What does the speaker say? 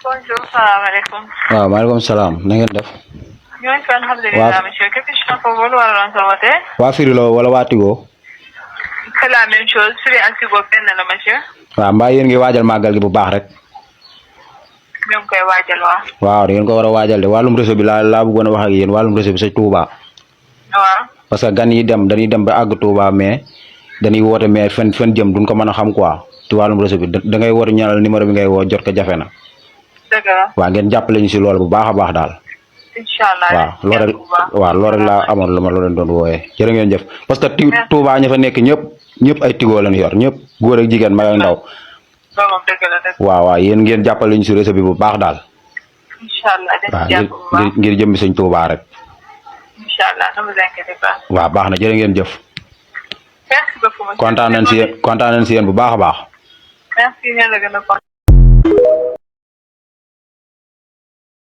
Bonjour, salaamaaleykum. waaw maaleykum salaam na ngeen def. ñu ngi fi alhamdulilah monsieur. Quelle question pour vous waroon sa wote? waa Firilo wala waa Tigo. C'est la même chose. Firi ak Tigo benn la monsieur. waaw mbaa yéen ngi waajal màggal gi bu baax rek. ñu ngi koy waajal waaw. waaw da ngeen ko war a waajal de wàllum réseau bi laa bëggoon a wax ak yéen wàllum réseau bi sa Touba. waaw. parce que gan yi dem dañuy dem ba àgg Touba mais dañuy woote mais fen jëm duñ ko mën a xam quoi ci wàllum réseau bi da ngay woote ñaanal numéro bi ngay woo jot ko jafe na. dëgg la. waaw ngeen jàppale ñu si loolu bu baax a baax daal. incha allah waaw loolu rek laa amoon lu ma leen doon wooyee jërë ngeen jëf parce que Touba ña fa nekk ñëpp ay Tigo lañ yor ñëpp góor ak jigéen mag ak ndaw. loolu moom dëgg la dëgg. waaw yéen ngeen jàppale ñu si réseau bi bu baax daal. incha allah waaw ngir jëmbi sëñ Touba rek. incha allah ne vous inquiétez pas. waaw baax na jërë ngeen jëf. merci beaucoup monsieur. kontaan nañ si yéen bu baax a baax. merci ñaan la gën a